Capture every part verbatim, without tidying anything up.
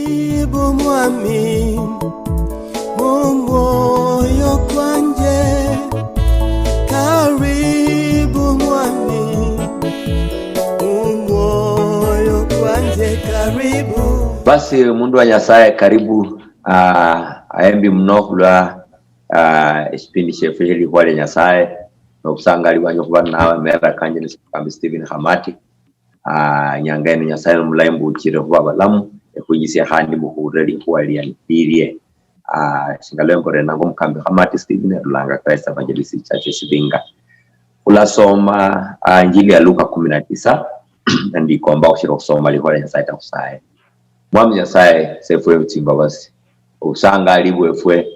Karibu mwami, mumwoyo kwanje. Karibu mwami, mumwoyo kwanje, karibu. Basi, omundu wa Nyasaye, karibu. Ah, ahembi muno khulwa, ah, eshipindi shefwe shelikhuwa lia Nyasaye. Nobusangali bwanje khuba ninawe, mera kanje ni Sikambi Stephen Khamati. Ah, inyanga ino Nyasaye nomulayi mbuchire khuba balamu, ekhwinyisie khandi mukhuulire likhuwa lia-, lilie. Ah, shinga lwembo renanga omukambi Khamati Stephen, erulanga Christ Evangelist Church Esibinga. Khulasoma, ah, Injili ya Luka kumi na tisa, ndikomba khushira okhusoma likhuwa lia Nyasaye ta khusaye. Mwami Nyasaye, sefwe tsimbabasi, obusangali bwefwe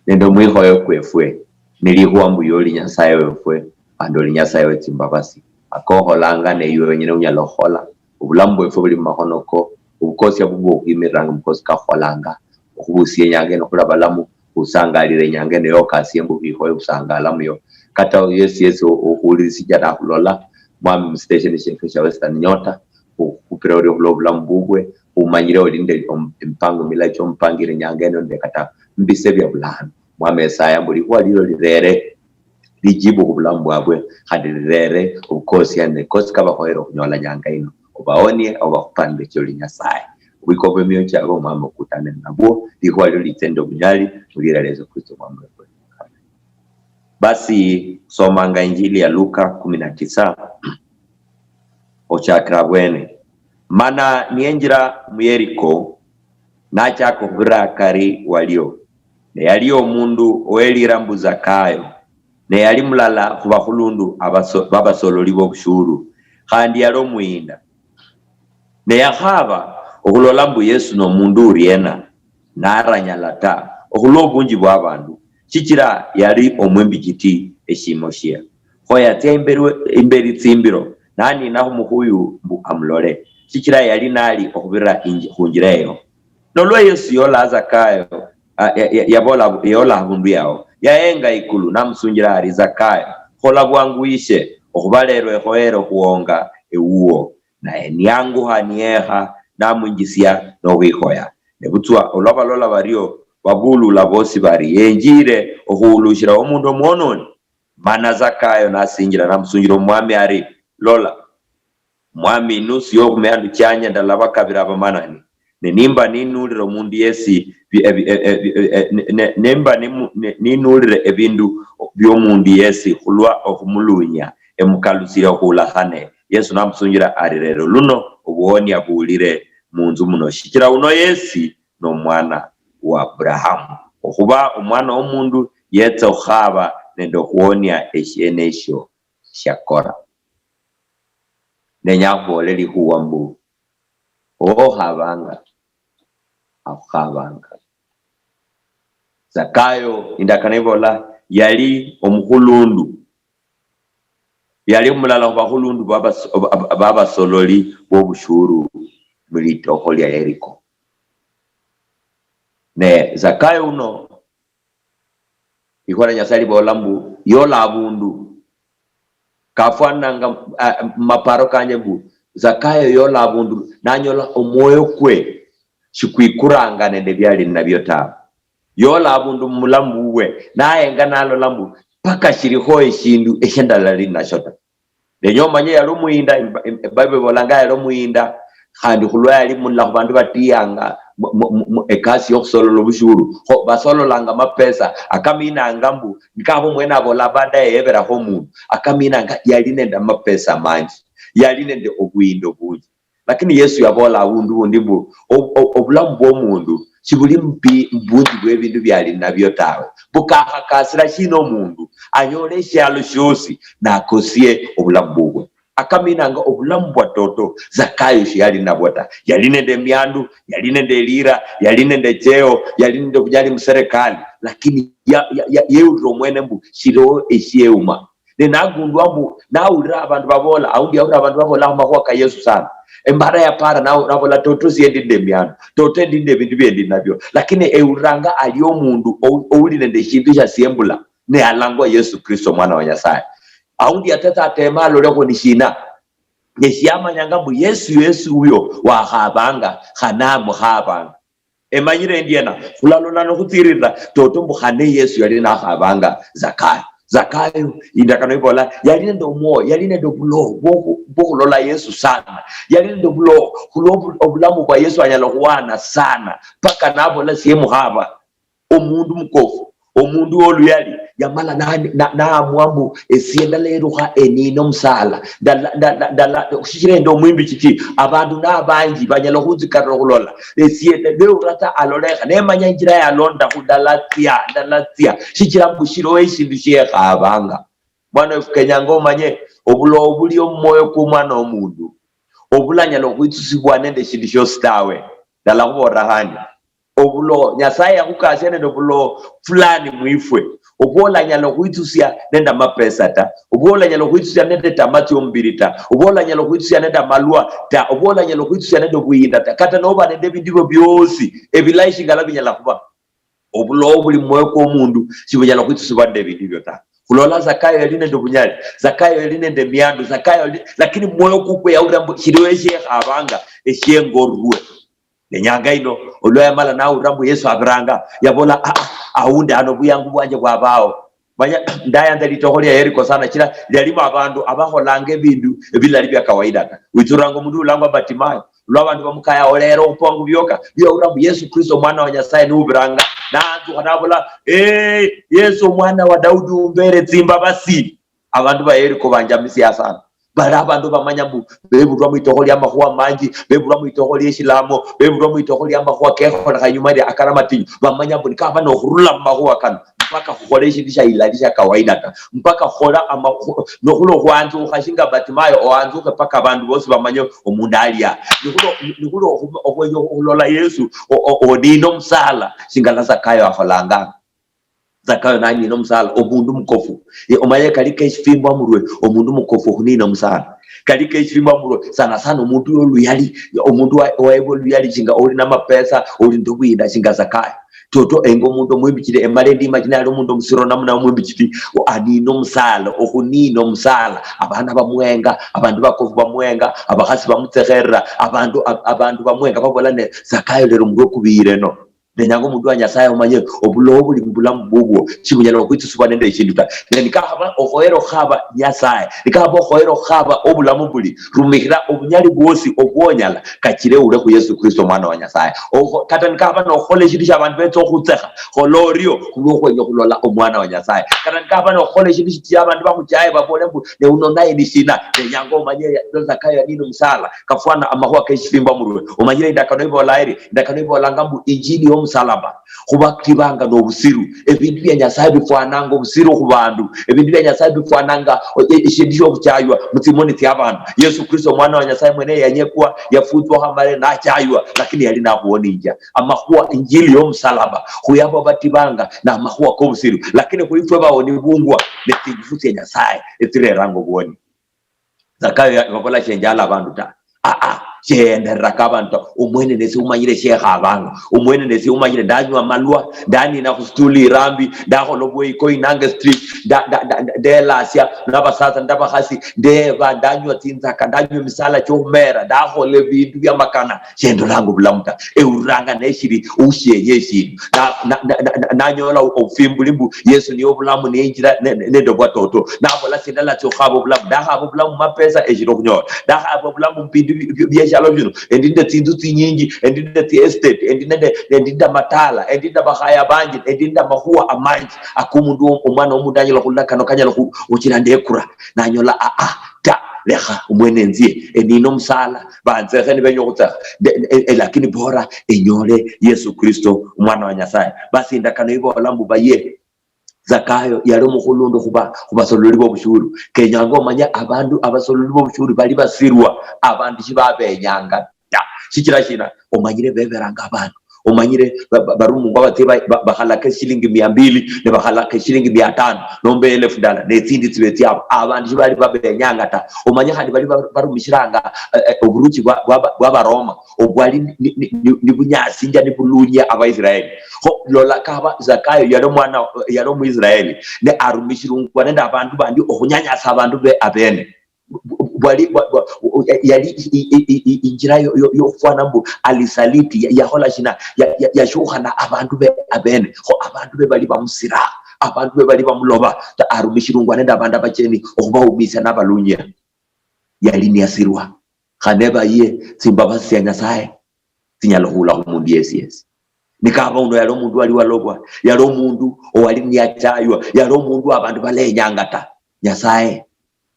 nende omwikhoyo kwefwe, nilikhuwa mbu yoli Nyasaye wefwe, khandi oli Nyasaye wetsimbabasi. Akokholanga ne iwe wenyene unyala okhukhola. Obulamu bwefwe buli mumakhono ko. Obukosia bubwo okhwimiriranga mukosi kakhukholanga. Okhubusia inyanga ino khuli abalamu, khusangalire inyanga ino yokasie mbu khwikhoye khusangala muyo. Kata yesi yesi o-, okhuwulirisicha nakhulola, mwami, musitesheni shefwe sha Western Nyota, khukhupira orio khulwa obulamu bubwe, khumanyire oli nende om-, emipango milayi chiomupangire inyanga ino nende kata mbise bia bulano. Mwami Esaya, mbu likhuwa lilio lirere lijibu khubulamu bwabwe, khandi lirere obukosia nende kosi kabakhoyere okhunyola nyanga ino. Obaonie, obakhupanire chioli Nyasaye. Obwiko bwemioyo chiabwe, Omwami, okutane nabwo, likhuwa lilio litse nende obunyali, mulira lia Yesu Kristo, Omwami wefwe. Amen. Basi, somanga Injili ya Luka kumi na tisa, ochakira abwene. Mana niyenjira mu Yeriko, nachaka okhubira akari walio. Ne yalio omundu owelira mbu Zakayo, ne yali mulala khubakhulundu abaso-, babasololi bobushuru, khandi yali omuyinda. Ne yakhaba okhulola mbu Yesu nomundu uriena, naranyala ta, okhulwa obunji bwabandu, shichira yali omwimbichiti eshimo shia. Kho yatsia imberi we-, imberi tsimbiro, nanina khumukhuyu mbu amulole, shichira yali nali okhubira inji-, khunjira eyo. Nolwa Yesu yola Zakayo, a, ya, ya, yabola, yola habundu yao, yahenga ikulu, namusunjira ari, "Zakayo, khola bwangu wishe, okhuba lero ekhoyere okhuonga ewuwo." Naye niyanguha niyekha, namwinjisia nokhwikhoya. Nebutswa olwa balola bario, babulula bosi bari, "Yenjire okhuhulushira omundu omwononi." Mana Zakayo nasinjira, namusunjira Omwami ari, "Lola, Mwami, inusu yokhumia nduchanye ndalabakabira abamanani. Ne nimba ninulire omundu yesi bi-, ebi-, e-, ebi-, e-, e-, ne-, ne-, nimba nimu-, ne-, ninulire ebindu biomundu yesi khulwa okhumulunya, emukalusire okhuula khane." Yesu namusunjira ari, "Lero luno obuhonia buulire munzu muno, shichira uno yesi nomwana wa Aburahamu. Okhuba Omwana womundu yetsa okhukhaba nende okhuhonia eshiene eshio shiakora." Nenya khuboole likhuwa mbu, owokhabanga, akhukhabanga. Zakayo, indakano ibola, yali omukhulundu, yali mulala khubakhulundu babas-, ba-, ba-, babasololi bobushuru mulitokho lia Yeriko. Ne Zakayo uno, Likhuwa lia Nyasaye libola mbu, yola abundu. Kafwananga, ah, mumaparo kanje mbu, Zakayo yola abundu, nanyola omwoyo kwe shikwikuranga nende biali ninabio tawe. Yola abundu mumulamu bubwe, nayenga nalola mbu, paka shiliho eshindu eshiandala ninasho ta. Nenya omanye yali omuyinda, im-, im-, Bible ibolanga yali omuyinda, khandi khulwa yali mulala khubandu batiyanga mu, mu, mu, mu ekasi yokhusolola obushuru. Kho basololanga amapesa, akaminanga mbu, nikaba omwene abola baadaye yeberakho omundu, akaminanga yali nende amapesa manji, yali nende obuyinda obunji. Lakini Yesu yabola awundu wundi mbu, o-, o-, obulamu bwomundu shibuli mbi-, mubunji bwebindu biali nabio tawe. Mbu kakhakasira shina omundu anyole eshialo shiosi nakosie obulamu bubwe? Akaminanga obulamu bwa toto Zakayo shiyali nabwo ta. Yali nende emiandu, yali nende elira, yali nende echeo, yali nende obunyali muserekali, lakini ya-, ya-, ya-, yewulira omwene mbu shiliho eshieuma. Ne nagundwa mbu nawulira abandu babola, aundi yawulira abandu babola khumakhuwa ka Yesu sana. Emara yapara na-, nabola, "Toto sie ndi nende emiandu, toto endi nende ebindu biendi nabio." Lakini ewuliranga ali omundu ou-, ouli nende eshindu shia siembula, ne alangwa Yesu Kristo, Omwana wa Nyasaye. Aundi yatetsa atema alolekho ni shina. Ne shiamanyanga mbu Yesu, Yesu uyo wakhabanga, khane amukhabanga. Emanyire endiena, khulalola nokhutsiririra, toto mbu khane Yesu yali nakhabanga Zakayo. Zakayo, indakano ibola, yali nende omwoyo, yali nende obuloho bwokhu-, bwokhulola Yesu sana. Yali nende obuloho khulwa obu-, obulamu bwa Yesu anyala okhuwana sana, paka nabola, siemukhaba omundu mukofu, omundu woluyali, yamala na-, na-, naamua mbu, esie ndalerukha enine omusala, ndala-, ndala-, ndala-, shichira ende omwimbi kiti, abandu nabanji banyala okhunzikarira okhulola, esie ndeura ta alolekha, nemanya injira yalondakhu, ndalatsia, ndalatsia, shichira mbu shiliwo eshindu shiekhabanga. Mwana wefu, kenyanga omanye obulowo buli omumwoyo kwomwana womundu obulanyala okhwitsusibwa nende eshindu shiosi tawe. Ndalakhubolera khandi, obulowo, Nyasaye yakhukasia nende obulowo fulani mwifwe, obwo olanyala okhwitsusia nende amapesa ta, obwo olanyala okhwitsusia nende tama tsiomubiri ta, obwo olanyala okhwitsusia nende amalwa ta, obwo olanyala okhwitsusia nende obuyinda ta, kata noba nende ebindu ebyo biosi ebilayi shingala binyala khuba. Obulowo buli mumwoyo kwomundu shibunyala khwitsusibwa nende ebindu ebyo ta. Khulola Zakayo yali nende obunyali, Zakayo yali nende emiandu, Zakayo yali, lakini mumwoyo kukwe yawulira mbu shiliwo eshiekhabanga eshiengorwe. Nenyanga ino, olwa yamala nawulira mbu Yesu abiranga, yabola, "Ah, ah, aundi ano obuyangu bwanje bwabao." Manya, ndayanza litokho lia Yeriko sana, chila lialimo abandu abakholanga ebindu ebilali bia kawaida ta. Witsuranga omundu ulangwa Batimayo, lwa abandu bamukaya, "Olera obupangu bioka, bia ura mbu Yesu Kristo omwana wa Nyasaye niubiranga." Naanzukha nabola, "Eh, Yesu omwana wa Daudi, umbere tsimbabasi." Abandu ba Yeriko banjamisia sana. Bali abandu bamanya mbu bebulwa mwitokho lia makhuwa manji, bebulwa mwitokho lia eshilamo, bebulwa mwitokho lia makhuwa kekholekha inyuma lia akana matinyu. Bamanya mbu nikaba nokhurula mumakhuwa kano, mpaka khukhole eshindu shia ilali shia kawaida ta, mpaka khukhole ama-, khu-, nokhula okhwanzukha shinga Batimayo, owanzukhe mpaka abandu bosi bamanye omundu alia. Nikhula, nikhula okhu-, okhwenya okhulola Yesu, o-, o-, onina omusala, shinga la Zakayo akholanga. Zakayo nanina omusala, omundu mukofu. E, omanye kali keshifimbo amurwe, omundu mukofu okhunina omusala. Kali keshifimbo amurwe, sana sana omundu oluyali, omundu wa-, waebwa oluyali shinga oli namapesa, oli nende obuyinda shinga Zakayo. Toto enga omundu omwimbichire, emala endima chine ali omundu omusiro namna omwimbichiri, o-, anina omusala, okhunina omusala. Abana bamwenga, abandu bakofu bamwenga, abakhasi bamutsekherera, abandu, ab-, abandu bamwenga babola ne Zakayo lero omundu okubiyire no. Nenyanga omundu wa Nyasaye omanye obulowo buli mubulamu bubwo, shibunyala okhwitsusibwa nende eshindu ta. Ne nikakhaba okhoyere okhukhaba Nyasaye, nikakhaba okhoyere okhukhaba obulamu buli, rumikhira obunyali bwosi obwonyala, kachire ule khu Yesu Kristo omwana wa Nyasaye. Okho-, kata nikaba nokhola eshindu shia abandu betsa okhutsekha, khola orio khulwo khwenya okhulola omwana wa Nyasaye. Kata nikaba nokhola eshindu shia abandu bakhuchaye babole mbu, "Ne uno naye ni shina?" Nenyanga omanye ya-, Zakayo yanina omusala, kafwana amakhuwa keshifimba murwe. Omanyire indakano ibola eri, indakano ibolanga mbu injili yomusalaba, khuba kibanga nobusiru. Ebindu bia Nyasaye bifwananga obusiru khubandu. Ebindu bia Nyasaye bifwananga, e-, e-, eshindu shiobuchaywa mutsimoni tsiabandu. Yesu Kristo omwana wa Nyasaye mwene yanyekwa, yafutswa khamale nachaywa, lakini yali nakhuoninja. Amakhuwa, injili yomusalaba, khuyabo batibanga namakhuwa kobusiru, lakini khwifwe baonibungwa netsingufu tsia Nyasaye etsireranga obuoni. Zakayo ya-, yabola, "Shenjala abandu ta." Ah, ah, shendereraka abandu ta. Omwene nesi umanyire shekhabanga. Omwene nesi umanyire ndanywa amalwa, ndanina khusituli irambi, ndakhola obweyi koinange street, nda-, nda-, nda-, nda-, ndelasia nabasatsa ndabakhasi, ndeba, ndanywa tsinzaka, ndanywa emisala chiokhumera, ndakhola ebindu biamakana, shendolanga obulamu ta. Euranga neshiri ushienye eshindu. Na-, na-, na-, na-, na-, nanyola obufimbuli mbu Yesu niye obulamu, niye injira, ne-, ne-, nende obwatoto. Nabola, "Sindalatsia okhukhaba obulamu. Ndakhaba obulamu mumapesa, eshiri okhunyola. Ndakhaba obulamu mubindu bi-, bi-, bieshialo bino. Endi nende tsinzu tsinyinji, endi nende tsi estate, endi nende, endi nende amatala, endi nende abakhaya banji, endi nende amakhuwa amanji. Akomundu wo-, omwana womundu anyala khulula kano kanyala khu-, khuchira ndekura." Nanyola, "Ah, ah, ta, lekha omwene nzie, enina omusala, banzekhe nibenya okhutsekha, nde-, e-, e-, lakini bora enyole Yesu Kristo, omwana wa Nyasaye." Basi indakano ibola mbu baye, Zakayo yali omukhulundu khuba, khubasololi bobushuru. Kenyanga omanye abandu abasololi bobushuru bali basirwa, abandu shibabenyanga ta. Shichira shina? Omanyire beberanga abandu. Omanyire ba-, ba-, barumungwa batsie ba-, ba-, bakhalaka eshilingi mia mbili, ne bakhalaka eshilingi mia tano, nomba elefu ndala, netsindi tsibe tsiabo. Abandu shibali babenyanga ta. Omanye khandi bali ba-, barumishiranga, eh, eh, oburuchi bwa, bwa, bwa Baroma, obwali ni, ni, ni, nibunyasinja, nibulunyia Abaisraeli. Kho lola kaba Zakayo yali omwana, yali Omuisraeli, ne arumishirungwa nende abandu bandi okhunyanyasa abandu be abene. Bu-, bu-, bwali bwa- bwa- u- u- yali i- i- i- i- injira yo- yo- yokufwana mbu alisaliti, ya- yahola shina? Ya- ya- yashukhana abandu be abene. Kho abandu be bali bamusira, abandu be bali bamuloba ta, arumishirungwa nende abandu abacheni okhubawumisia nabalunyia. Yali niyasirwa. Khane baye tsimbabasi tsia Nyasaye tsinyala okhula khumundu yesi yesi. Nikaba uno yali omundu wali walobwa, yali omundu owali niyachaywa, yali omundu abandu balenyanga ta, Nyasaye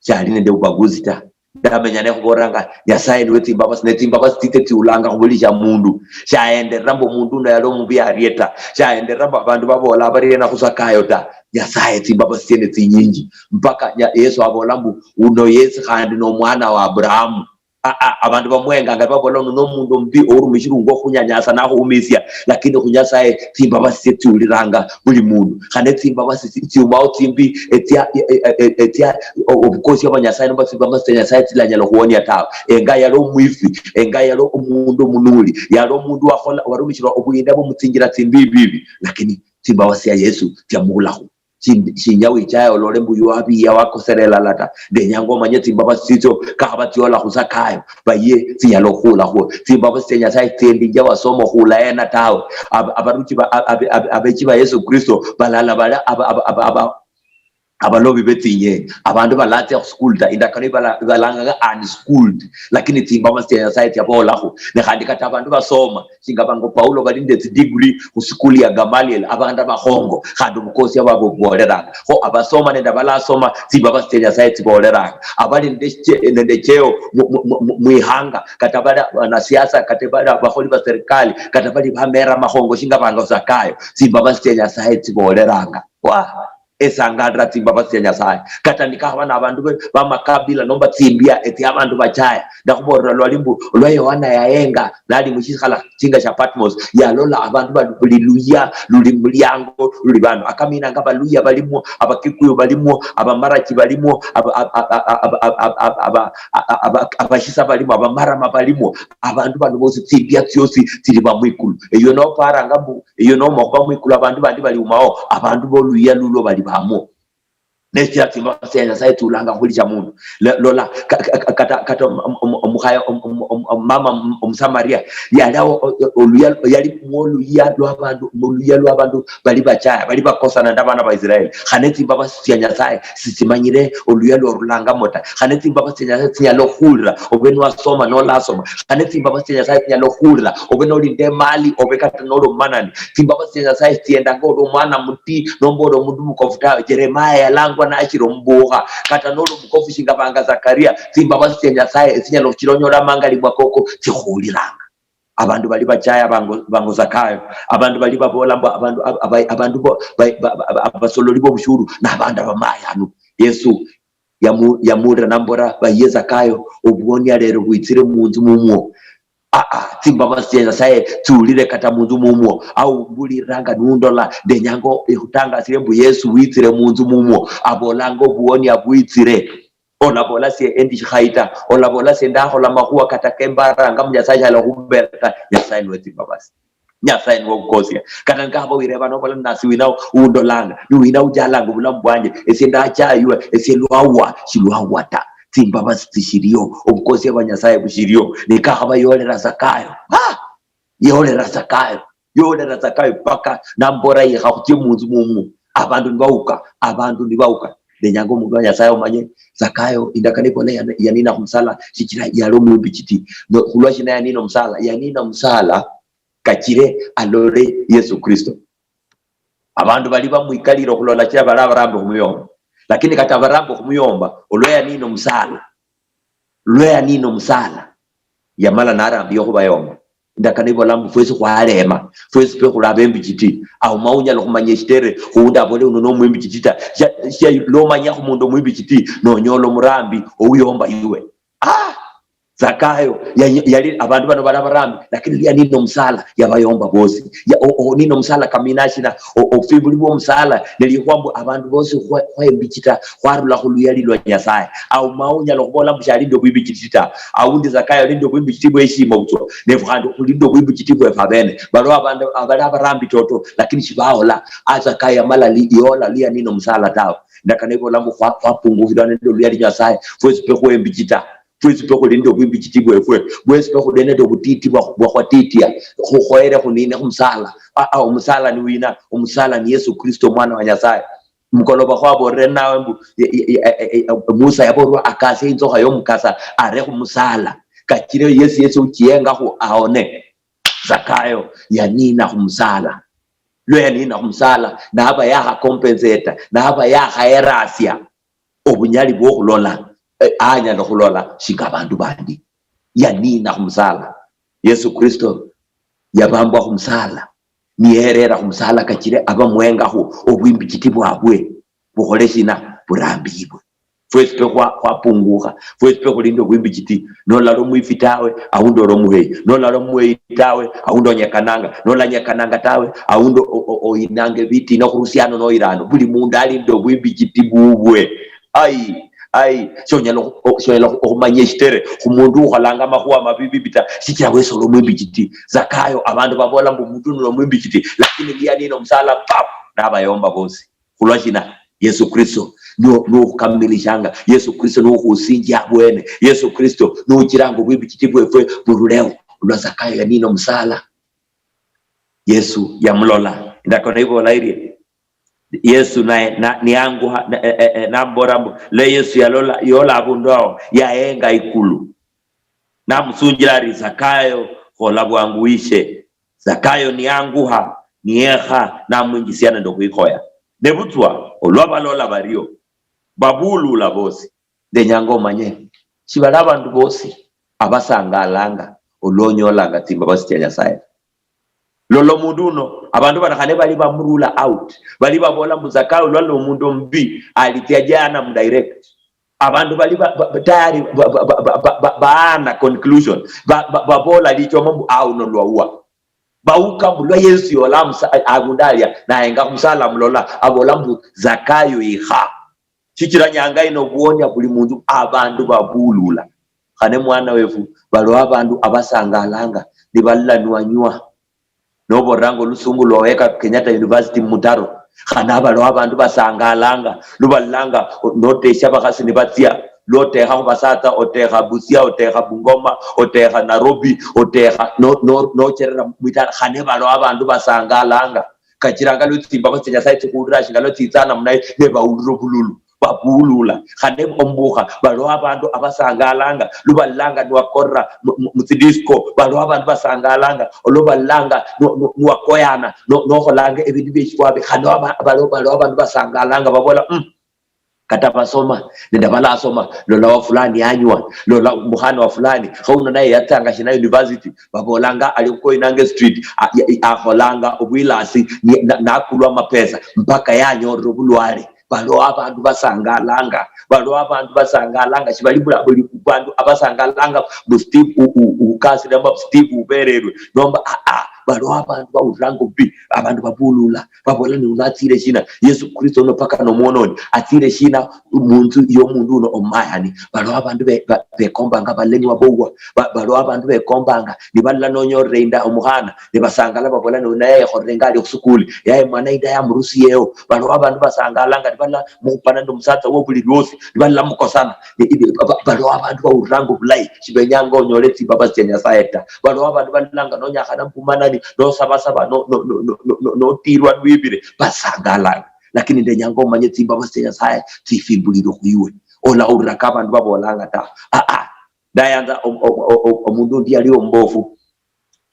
shali nende ubaguzi ta. Ndamenya nekhubolanga Nyasaye niwe tsimbabasi, ne tsimbabasi tsitse tsiulanga khubuli sha mundu. Shaenderera mbu omundu uno yali omubi arie ta, shaenderera mbu abandu babola barie na khusakayo ta. Nyasaye tsimbabasi tsiene tsinyinji, mpaka nya- Yesu abola mbu uno yesi khandi nomwana wa Abrahamu. A- a- abandu bamwenganga babola uno nomundu omubi ourumishirungwa okhunyanyasa nakhuumisia, lakini khu Nyasaye tsimbabasi tsie tsiuliranga buli mundu. Khane tsimbabasi tsi- tsiumao tsimbi etsia e- e- e- etsia o- obukosia bwa Nyasaye nomba tsimbabasi tsia Nyasaye tsilanyala okhuwonia tawe. Enga yali omwifi, enga yali omundu omunuli, yali omundu wakhola warumishirwa obuyinda bwo mutsinjira tsimbi bibi, lakini tsimbabasi tsia Yesu tsiamuhulakhu. Shin- shinya wichaya olole mbu wabiya wakosera elala ta. Ndenyanga omanye tsimbabasi tsitsio kakhaba tsiola khusakayo, baye tsinyala okhukhulakhwo. Tsimbabasi tsia Nyasaye tsiendi nja wasoma okhula ena tawe. Ab- abaruchi ba- ab- ab- ab- abechi ba Yesu Kristo balala bali aba- aba- aba- aba- abalobi betsinyenyi, abandu balatsia khusukulu ta, indakano ibala- ibalanganga unschooled, lakini tsimbabasi tsia Nyasaye tsiabolakhu. Ne khandi kata abandu basoma shinga bango Paulo bali nende tsidegree khusikulu ya Gamaliel, abandu abakhongo, khandi obukosia bwabwe buboleranga. Kho abasoma nende abalasoma, tsimbabasi tsia Nyasaye tsiboleranga. Abali nende chie- nende cheo mu- mu- mu- mu- mwihanga, kata bali banasiasa, kata bali abakholi ba serikali, kata bali bamera amakhongo shinga bango Zakayo, tsimbabasi tsia Nyasaye tsiboleranga. Wa esangalira tsimbabasi tsia Nyasaye. Kata nikakhaba nabandu be- bamakabila nomba tsimbia etsia abandu bachaya, ndakhubolera lwali mbu olwa Yohana yayenga nali mushisikhala shinga shia Patmos, yalola abandu bali buli luya luli muliango luli bano. Akaminanga abaluya balimwo, abakikuyu balimwo, abamarachi balimwo, aba- aba- aba- aba- aba- aba- aba- aba- abashisa balimwo, abamarama balimwo. Abandu bano bosi tsimbia tsiosi tsili ba mwikulu. Eyo noparanga mbu eyo nomakhuba mwikulu abandu bandi baliumao, abandu boluya lulwo bali bamwo. Neshira tsimbabasi tsia Nyasaye tsiulanga khulicha mundu. Le- Lola ka- ka- ka- kata kata om- om- om- omukhaya om- om- om- om- mama om- Omusamaria yali awo o- o- oluya yali mwoluya lwabandu, muluya lwabandu bali bachaya, bali bakosana nende abana ba Israeli. Khane tsimbabasi tsia Nyasaye sitsimanyire oluya lworulangamo ta. Khane tsimbabasi tsia Nyasaye tsinyala okhulira obe nwasoma nolasoma. Khane tsimbabasi tsia Nyasaye tsinyala okhulira obe noli nde mali obe kata noli omumanani. Tsimbabasi tsia Nyasaye tsiendanga oli omwana muti nomba oli omundu mukofu tawe. Jeremiah yalangwa nashiri omubukha. Kata noli omukofu shinga banga Zakaria, tsimbabasi tsia Nyasaye etsinyala okhuchira onyola amangalimwa koko tsikhuliranga. Abandu bali bachaya bango, bango Zakayo, abandu bali babola mbu abandu ab- aba- abandu bo- ba- ba- ba- abasololi bobushuru nabandu abamayanu. Yesu yamu- yamulira nambola, baye Zakayo, obuonia lero bwitsire munzu mumwo. Aa, tsimbabasi tsia Nyasaye tsiulire kata munzu mumwo. Au mbuliranga nundola, ndenyanga ekhutangasire mbu Yesu witsire munzu mumwo, abolanga obuonia bwitsire. Olabola sie endi shikhayi ta, olabola sie ndakhola makhuwa kata kembaranga mu Nyasaye shala khumbera ta. Nyasaye niwe tsimbabasi, Nyasaye niwe obukosia. Kata nikaba wireba nobola nasi wina undolanga, ni wina ujalanga obulamu bwanje, esie ndachaywa, esie lwawa shilwawa ta. Tsimbabasi tsishirio, obukosia bwa Nyasaye bushirio. Nikakhaba yolera Zakayo, ha, yolera Zakayo, yolera Zakayo paka nambora yekha khutsie munzu mumwo. Abandu nibauka, abandu nibauka. Ndenyanga omundu wa Nyasaye omanye, Zakayo indakano ibola yana- yanina khumusala shichira yali omwimbi chiti. No, khulwa shina yanina omusala? Yanina omusala kachire alole Yesu Kristo. Abandu bali bamwikalire okhulola chira bali abarambi khumuyomba. Lakini kata abarambi khumuyomba, olwa yanina omusala, lwa yanina omusala, yamala narambia okhubayomba. Indakano ibola mbu fwesi khwalema, fwesi fwe khuli abembichiti. Auma unyala khumanya eshitere khuundi abole uno nomwimbichiti ta. Shia- shia- lomanya khumundu omwimbichiti, nonyola omurambi ouyomba iwe. Ah! Zakayo ya- yali abandu bano bali abarambi, lakini lwa yanina omusala yabayomba bosi. Ya- o- onina omusala kamina shina? O- ofimbuli bwa omusala nelikhuwa mbu abandu bosi khwa- khwembichita khwarula khuluyali lwa Nyasaye. Aumao onyala khubola mbu shali nende obwimbichiti ta. Aundi Zakayo ali nende obwimbichiti bweshima butswa, nefu khandi khuli nende obwimbichiti bwefu abene. Baliwo abandu abali abarambi toto, lakini shibahola. A Zakayo yamala li- yola lwa yanina omusala tawe. Ndakana ibola mbu khwa- khwapungukhirwa nende oluyali Nyasaye, fwesi pe khwembichita. Fwesi pe khuli nende obwimbichiti bwefwe, fwesi pe khuli nende obutiti bwa- bwakhwatitia, khukhoyere khunine khumusala. Aa, omusala ni wina? Omusala ni Yesu Kristo, omwana wa Nyasaye. Mukoloba khwabolere nawe mbu, ye- ye- ye- e- e- e- Musa yabolwa akasie inzokha yomukasa are khumusala, kachire yesi yesi uchiyengakhu aone. Zakayo yanina khumusala. Lwa yanina khumusala, naba yakhakompenseta, naba yakhayerasia obunyali bwokhulola, eh, anyala khulola shinga abandu bandi. Yanina khumusala. Yesu Kristo yabambwa khumusala, niyerera khumusala kachire abamwengakhu obwimbichiti bwabwe bukhole shina? Burambibwe. Fwesi pe khwa- khwapungukha, fwesi pe khuli nende obwimbichiti. Nolala omwifi tawe, aundi oli omuheyi. Nolala omuheyi tawe, aundi onyekananga. Nolanyekananga tawe, aundi o- o- oyinanga ebitina okhurusiano noyirano. Buli mundu ali nende obwimbichiti bubwe. Ai, ai, shonyala okhu- shonyala okhu- okhumanya eshitere khumundu ukholanga amakhuwa mabibi ta, shichira wesi oli omwimbichiti. Zakayo, abandu babola mbu omundu uno nomwimbichiti, lakini lwa yanina omusala, pap, nabayomba bosi. Khulwa shina? Yesu Kristo niwo, niwo ukhukamilishanga. Yesu Kristo niwo ukhusinjia abwene. Yesu Kristo niwo uchiranga obwimbichiti bwefwe buruleo. Olwa Zakayo yanina omusala, Yesu yamulola. Indakano ibola irie, Yesu naye na- niyanguha na- eh, eh, eh, nambola mbu, lwa Yesu yalola, yola abundu ao, yayenga ikulu. Namusunjila ari, Zakayo, khola bwangu wishe. Zakayo niyanguha, niyekha, namwinjisia nende okhwikhoya. Nebutswa olwa balola bario, babulula bosi. Ndenyanga omanye, shibali abandu bosi abasangalanga olwa onyolanga tsimbabasi tsia Nyasaye. Lola omundu uno, abandu bano khane bali bamurula out, bali babola mbu Zakayo lwali nomundu omubi, alitsia jahanamu direct. Abandu bali ba- ba- ba- tayari ba- ba- ba- ba- ba- ba- baana conclusion, ba- ba- babola lichoma mbu auno lwaua. Bauka mbu lwa Yesu yola amusa- abundu alia, nayenga khumusala amulola, abola mbu, Zakayo, ikha. Shichira nyanga ino obuonia buli mundu, abandu babulula. Khane mwana wefu, baliwo abandu abasangalanga nibalulanwanywa. Noboranga olusungu lwa weka Kenyatta University mumutaro, khane abaliwo abandu basangalanga lubalolanga, o- notesha abakhasi nibatsia, lwotekha khubasatsa, otekha Busia, otekha Bungoma, otekha Nairobi, otekha no- no- nocherera mwitala, khane baliwo abandu basangalanga. Kachiranga lwa tsimbako tsia Nyasaye tsikhulira shinga lwa tsitsa namna yi, ne bawulira obululu, babulula. Khane ombukha, baliwo abandu abasangalanga lubalanga niwakorera mu- mu- mutsidisco, baliwo abandu basangalanga olubalanga nu- nu- niwakoyana, no- nokholanga ebindu bieshifwabi. Khane aba- baliwo baliwo abandu basangalanga babola, "Mm, kata basoma nende balasoma, lola wa fulani yanywa, lola mukhana wa fulani, khauno naye yatsanga shina university, babolanga ali khukoinanga street, a- ya- ya- akholanga obwilasi, ni- na- nakulwa amapesa mpaka yanyorera obulwale." Baliwo abandu basangalanga, baliwo abandu basangalanga, shibali bula- buli bandu abasangalanga mbu Steve u- u- ukasire, mbu Steve ubererwe, nomba aa, baliwo abandu bawuliranga obubi, abandu babulula, babola, "Ni uno atsire shina? Yesu Kristo uno paka nomwononi, atsire shina munzu yomundu uno omumayani?" Baliwo abandu be- ba- bekombanga balenwa bouwa, ba- baliwo abandu bekombanga nibalola nonyorere inda omukhana, nibasangala, babola, "Ni uno yayekholere nga ali khusukuli, yaye mwana inda yamurusiyeho." Baliwo abandu basangalanga nibalola mukhupana nende omusatsa wobuli lwosi, nibalola mukosana. Ni- ni- ba- baliwo abandu bawuliranga obulayi, shibenyanga onyole tsimbabasi tsia Nyasaye ta. Baliwo abandu balolanga nonyakhana mubumanani, nosabasaba, no- no- no- no- no- no- notirwa lwibire, basangalanga. Lakini ndenyanga omanye tsimbabasi tsia Nyasaye tsifimbulirwe khwiwe. Olahuliraka abandu babolanga ta. Aa, ndayanza om- om- om- om- omundu undi yali ombofu.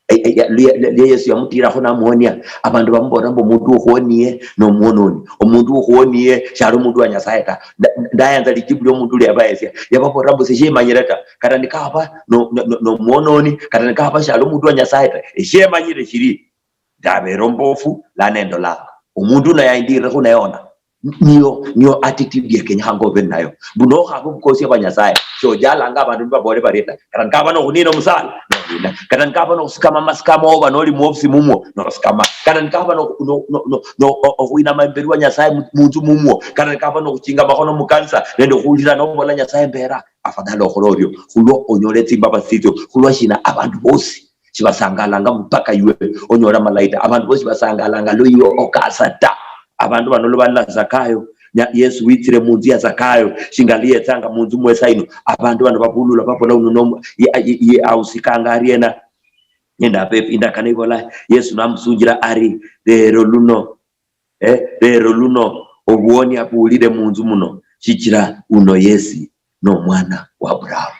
E- e- ya- lia- lia- lia Yesu yamutirakho namuonia, abandu bamubolera mbu, "Omundu ukhuonie nomwononi, omundu ukhuonie shali omundu wa Nyasaye ta." Nda- ndayanza lijibu liomundu lia yabahesia, yababolera mbu, "Sishimanyire ta, kata nikaba no- no- no- nomwononi, kata nikaba shali omundu wa Nyasaye ta, eshiemanyire shiri, ndabera ombofu, lano endolanga. Omundu uno yaindirekho neyona." Niyo, niyo attitude yekenyekha nga obe nayo. Mbu nokhaba obukosia bwa Nyasaye, shojalanga abandu nibabole barie ta. Kata nikaba nokhunina omusala, nonina. Kata nikaba nokhusikama amasikamo oba noli muofisi mumwo, nosikama. Kata nikaba no, no, no, no, no, o- okhwinama imberi wa Nyasaye mu- munzu mumwo. Kata nikaba nokhuchinga amakhono mukanisa, nende okhulira nobola Nyasaye mbera. Afadhali okhole orio, khulwa onyole tsimbabasi tsitsio. Khulwa shina? Abandu bosi shibasangalanga mpaka iwe onyola malayi ta. Abandu bosi basangalanga lwa iwe okasa ta. Abandu bano lwa balala Zakayo, nya- Yesu witsire munzu ya Zakayo, shinga liyetsanga munzu mwe saino. Abandu bano babulula babola, "Uno nomu-, ye- ye- ye ausikanga ariena?" Nende abefi indakano ibola, Yesu namusunjira ari, "Lero luno, eh, lero luno obuonia buulire munzu muno, shichira uno Yesi nomwana wa Aburahamu."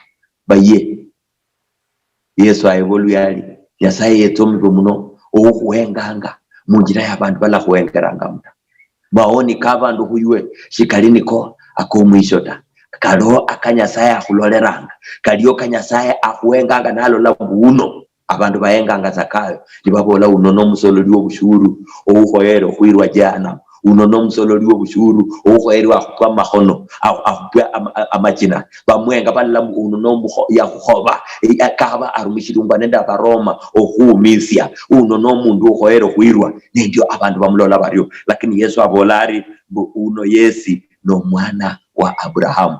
Baye, Yesu ayebwa oluyali, Nyasaye yetsa omurwe muno, oukhuhenganga munjira ya bandu balakhuhengeranga muno. Maoni ka bandu khuywe shikali niko akomwisho ta. Kaliho aka Nyasaye akhuloleranga, kaliho ka Nyasaye akhuhenganga nalola mbu uno. Abandu bahenganga Zakayo nibabola, "Uno nomusololi wobushuru oukhoyere okhwirwa jehanamu. Uno nomusololi wobushuru oukhoyere akhupwe amakhono, akhu- akhupwe ama- a- amachina." Bamwenga balola mbu uno nomukho- yakhukhoba, eh, akaba arumishilungwa nende Abaroma okhuumisia. Uno nomundu ukhoyere okhwirwa. Nendio abandu bamulola bario. Lakini Yesu abola ari mbu uno Yesi nomwana wa Aburahamu.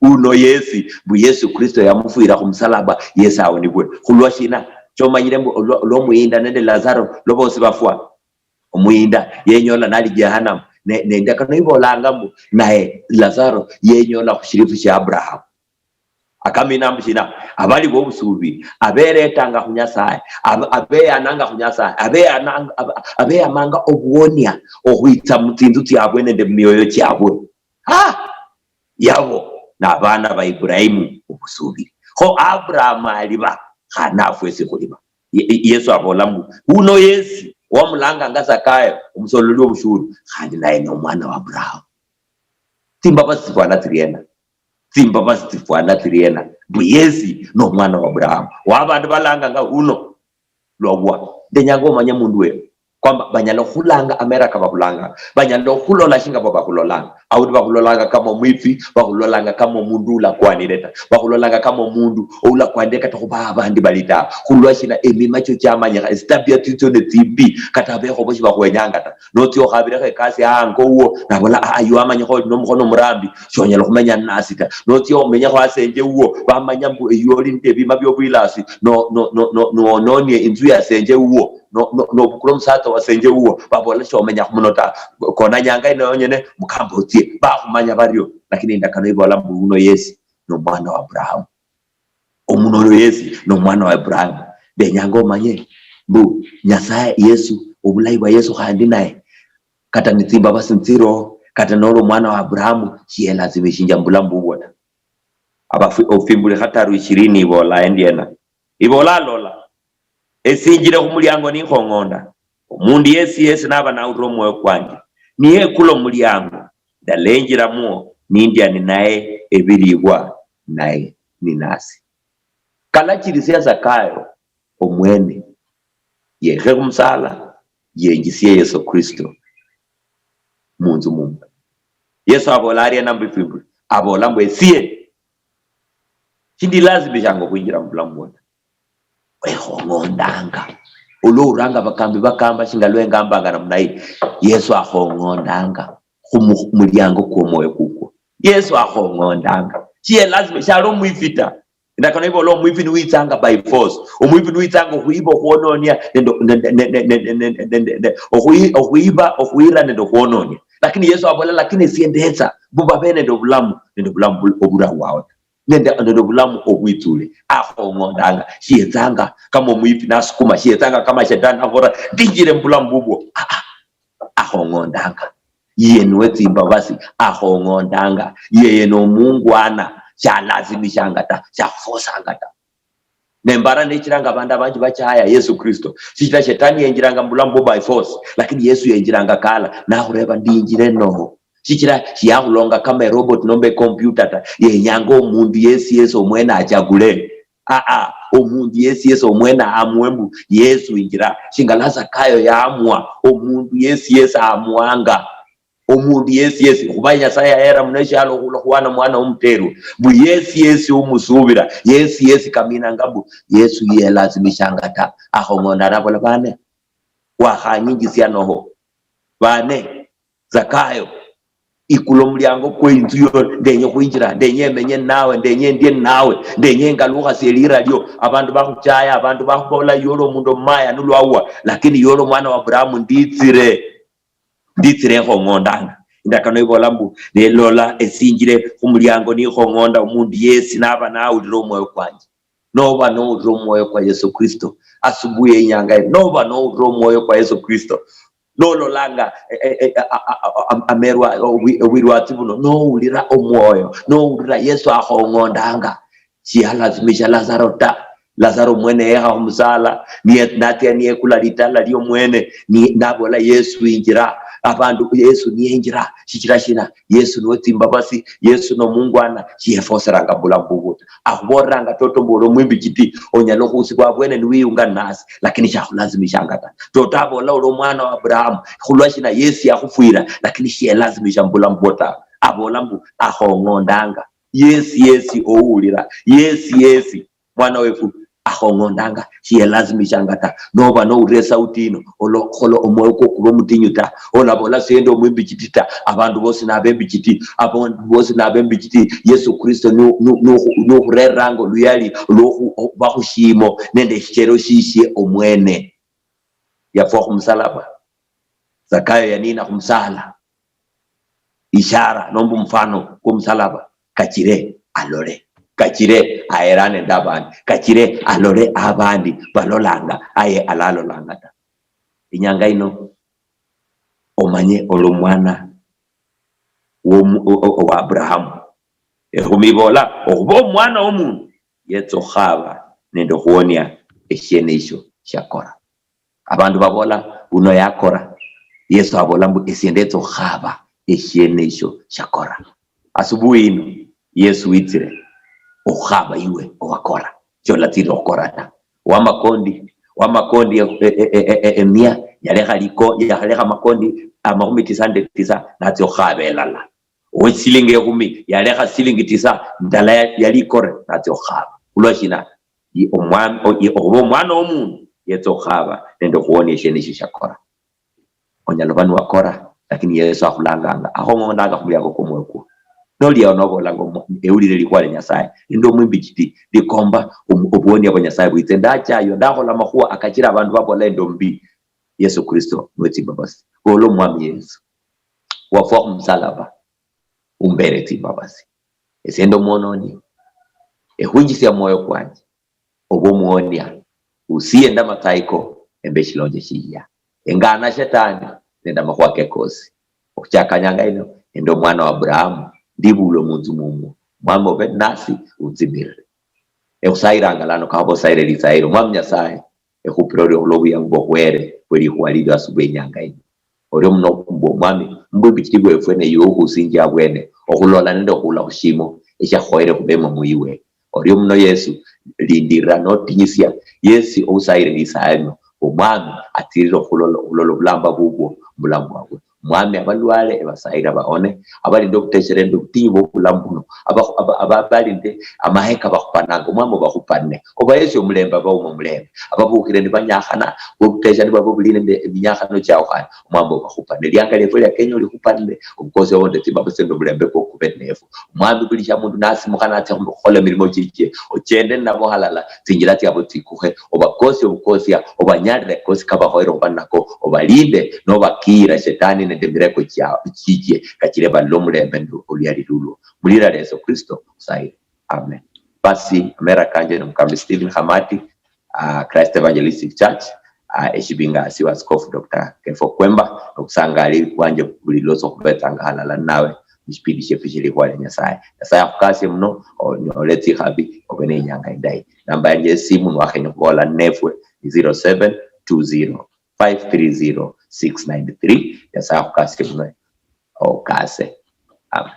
Uno Yesi, mbu Yesu Kristo yamufwira khumusalaba, Yesi awonibwe. Khulwa shina? Chomanyire mbu olwa- olwomuyinda nende Lazaro lwa bosi bafwa. Omuyinda yenyola nali jehanamu. Ne- nendakano ibolanga mbu naye Lazaro yenyola khushirifu shia Abrahamu. Akamina mbu shina? Abali bobusubi, aberetanga khu Nyasaye, ab- abeyananga khu Nyasaye, abeyananga- ab- abeyamanga obuonia okhwitsa mutsinzu tsiabwe nende mumioyo chiabwe. Ha! Yabo nabaana ba Ibrahimu obusubiri. Kho Abrahamu aliba, khandi nafwe esie khuliba. Ye- Yesu abola mbu, "Uno Yesi wamulanganga Zakayo, omusololi wobushuru, khandi naye nomwana wa Abrahamu." Tsimbabasi tsifwana tsiriena? Tsimbabasi tsifwana tsiriena? Mbu Yesi nomwana wa Abrahamu. Wa bandu balanganga uno. Lwabwa? Ndenyanga omanye mundu wewe. Kwamba banyala okhulanga amera kababulanga. Banyala okhulola shinga bo bakhulolanga. Aundi bakhulolanga kama omwifi, bakhulolanga kama omundu ulakwanire ta. Bakhulolanga kama omundu oulakwanire kata khuba abandi bali ta. Khulwa shina? Emima chio chiamanyikha, esitabia tsitsio ne tsimbi, kata abekho bo shibakhwenyanga ta. Notsia okhabirekho ekasi ahango wuwo, nabola, "Ah, ah, iwe wamanyikha oli nomukhono murambi, shonyala khumenya ninasi ta." Notsia omenyekho asenje wuwo, bamanya mbu iwe oli nende ebima biobwilasi, no- no- no- no- nononie inzu ya senje wuwo, no- no- nobukula omusatsa wa senje wuwo, babola, "Shomenya khumuno ta." Kona nyanga ino yonyene, mukamba otsie. Bakhumanya bario, lakini indakano ibola mbu uno Yesi nomwana wa Abrahamu. Omundu oyo Yesi nomwana wa Ibrahimu. Ndenyanga omanye mbu Nyasaye, Yesu, obulayi bwa Yesu khandi naye, kata nitsimbabasi ntsiro, kata noli omwana wa Abrahamu, shiyelazimishinja mubulamu bubwo ta. Abafi- Ofimbuli khataru ishirini ibola endiena. Ibola, "Lola, esinjire khumuliango nikhong'onda. Omundu yesi yesi naba nawulira omwoyo kwanje, niyekula omuliango, ndalenjiramwo nindia ninaye ebiribwa naye ninasi." Kalachirisia Zakayo omwene yekhe khumusala, yenjisie Yesu Kristo munzu mumwe. Yesu abola aria nambifimbwe, abola mbu, "Esie shindilazimishanga okhwinjira mubulamu bwota." Ekhong'ondanga. Olwouranga bakambi bakamba shinga lwengambanga namna hii, Yesu akhong'ondanga khumuliango kwomwoyo kukwo. Yesu akhong'ondanga. Shiye lazima, shali omwifi ta. Indakano ibola omwifi niwitsanga by force. Omwifi niwitsanga okhwiba, okhwononia, nende, nende, nende, nende, nende, nende, okhwi- okhwiba, okhwira nende okhwononia. Lakini Yesu abola, "Lakini esie ndetsa mbu babe nende obulamu, nende obulamu bul- oburawawo ta." Nende, nende obulamu obwitsule. Akhong'ondanga. Shiyetsanga kama omwifi nasukuma, shiyetsanga kama shetani nabola, "Ndinjire mubulamu bubwo." Ah, ah. Akhong'ondanga. Yeye niwe tsimbabasi, akhong'ondanga. Yeye nomungwana, shalasimishanga ta, shakhufosanga ta. Nembara nechiranga abandu abanji bachaya Yesu Kristo, shichira shetani yenjiranga mubulamu bwo by force, lakini Yesu yenjiranga kala, nakhureba, "Ndinjire no?" Shichira shiyakhulonga kama erobot nomba ecomputer ta, yenyanga omundu yesi yesi omwene achagule. Aa, omundu yesi yesi omwene amue mbu Yesu injira, shinga la Zakayo yaamua, omundu yesi yesi amuanga. Omundu yesi yesi, khuba Nyasaye yahera muno eshialo okhula khuwana mwana womuterwa, mbu yesi yesi omusubira, yesi yesi kaminanga mbu Yesu yelasimishanga ta, akhong'onda nabola, "Bane, wakhanyinjisia noho? Bane, Zakayo, ikula omuliango kwe inzu yo, ndenye khwinjira, ndenye emenye nawe, ndenye ndie nawe, ndenye engalukhasie elira lio. Abandu bakhuchaya, abandu bakhubola yoli omundu omumaya nulwawa, lakini yoli omwana wa Abrahamu, nditsire." Nditsire ekhong'ondanga. Indakano ibola mbu, "Nelola esinjire khumuliango nikhong'onda, omundu yesi naba nawulira omwoyo kwanje." Noba nowulira omwoyo kwa Yesu Kristo, asubuhi yenyanga ino, noba nowulira omwoyo kwa Yesu Kristo, nololanga, eh, eh, eh, a- a- a- a- amerwa obwi- obwirwatsi buno, nowulira omwoyo, nowulira Yesu akhong'ondanga, shialazimisha Lazaro ta. Lazaro mwene yekha khumusala, niye- natsia niyekula litala liomwene, ni- nabola, "Yesu injira." Abandu, Yesu niyenjira. Shichira shina? Yesu niwe tsimbabasi, Yesu nomungwana, shiyefoseranga bulamu bubwo ta. Akhubolelanga toto mbu oli omwimbichiti, onyala okhusibwa abwene niwiyunga nasi, lakini shakhulazimishanga ta. Toto abola oli omwana wa Abrahamu, khulwa shina? Yesu yakhufwira, lakini shiyelazimisha mubulamu bwo ta. Abola mbu akhong'ondanga. Yesi yesi owulira, yesi yesi mwana wefu akhong'ondanga, shiyelazimishanga ta. Noba nowulira esauti yino, olokhola omwoyo kwo kuba omutinyu ta. Olabola, "Siendi omwimbichiti ta, abandu bosi nabembichiti, abandu bosi nabembichiti." Yesu Kristo nu- nu- nu- nukhureranga oluyali lwokhuba khushimo nende eshichero shishie omwene. Yafwa khumusalaba. Zakayo yanina khumusala. Ishara nomba omufano kwomusalaba, kachire alole, kachire aherane nende abandi, kachire alole abandi balolanga, aye alalolanga ta. Inyanga ino omanye oli omwana womu- o- o- owa Abrahamu. Ekhumi ibola, okhuba omwana womundu yetsa okhukhaba nende okhuonia eshiene esho shiakora. Abandu babola, "Uno yakora." Yesu abola mbu, "Esie ndetsa okhukhaba eshiene esho shiakora." Asubuhi ino, Yesu witsire okhukhaba iwe owakora, sholatsire okhukora ta. Wamakondi, wamakondi e- e- e- e- e- emia, yalekha liko- yakhalekha amakondi amakhumi tisa nende tisa, natsia okhukhaba elala. Oweshisilingi ekhumi yalekha silingi tisa ndala ya- yali ikore, natsia okhukhaba. Khulwa shina? Ye omwami- o- ye- okhuba omwana womundu yetsa okhukhaba nende okhuwonia eshiene esho shiakora. Onyala oba niwakora, lakini Yesu akhulanganga, akhong'ondanga khumuliango kwomwoyo kwo. Noli awo nobolanga, "Omu- ewulire likhuwa lia Nyasaye, ndi omwimbichiti, ndikomba omu- obuwonia bwa Nyasaye bwitse, ndachayo, ndakhola amakhuwa akachira abandu babola endi ombi." Yesu Kristo niwe tsimbabasi. Bola, "Omwami Yesu, wafwa khumusalaba, umbere tsimbabasi. Esie ndi omwononi, ekhwinjisia mumwoyo kwanje, obe omuonia, usiye nende amatsayi ko, embe eshilonje shiyia. Engana shetani nende amakhuwa ke kosi. Okhuchaka inyanga ino, endi omwana wa Abrahamu, ndibulwe munzu mumwo. Mwami obe nasi, unzimirire." Ekhusayiranga lano, kakhaba osayire lisayiro. Mwami Nyasaye, ekhupira orio khulwa obuyangu bwokhuhere khwelikhuwa lilio asubuhi inyanga ino. Orio muno mbu, Omwami, mbwimbichiti bwefwe neiwe ukhusinjia abwene, okhulola nende okhula khushimo eshiakhukhoyere khubemo muiwe. Orio muno Yesu, lindirira notinyisia yesi ousayire lisaha lino, Omwami atsirire okhulola, okhulola obulamba bubwo mubulamu bwabwe. Mwami, abalwale ebasayire baone, abali nende obuteshera nende obutinyu bwobulamu buno, aba- aba- aba- abali nende amaheka bakhupananga, Omwami obakhupanire, obahesie omulembe, abawuma omulembe, ababukhire nibanyakhana, obutesha nibwaba buli nende eminyakhano chiakhukhaye, Omwami obakhupanire. Lianga liefwe lia Kenya olikhupanire, obukosi obwo nende tsimbabazi nende omulembe kwo kube nefu. Omwami, buli shia mundu nasimukha natsia khukhola emirimo chichie, ochende ninabo halala, tsinjira tsiabo tsikukhe, obakosie obukosia, obanyalire kosi kabakhoyere khuba nako, obalinde, nobakiira shetani nende emireko chia- chichie, kachire balole omulembe nende oluyali lulwo. Mulira lia Yesu Kristo, Omusayi. Amen. Basi, amera kanje ni Mukambi Stephen Khamati, ah, Christ Evangelistic Church, ah, eshibinga siwa Askofu Doctor Kefo Kwemba, nobusangali bwanje buli lwosi okhubetsanga halala ninawe mushipindi shiefu shilikhuwa lia Nyasaye. Nyasaye akhukasie muno, onyole tsikhabi, obe ne inyanga indayi. Namba yanje yesimu niwakhenya khubola ninefwe ni zero seven two zero five three zero six nine three. Nyasaye akhukasie muno, okase. Amen.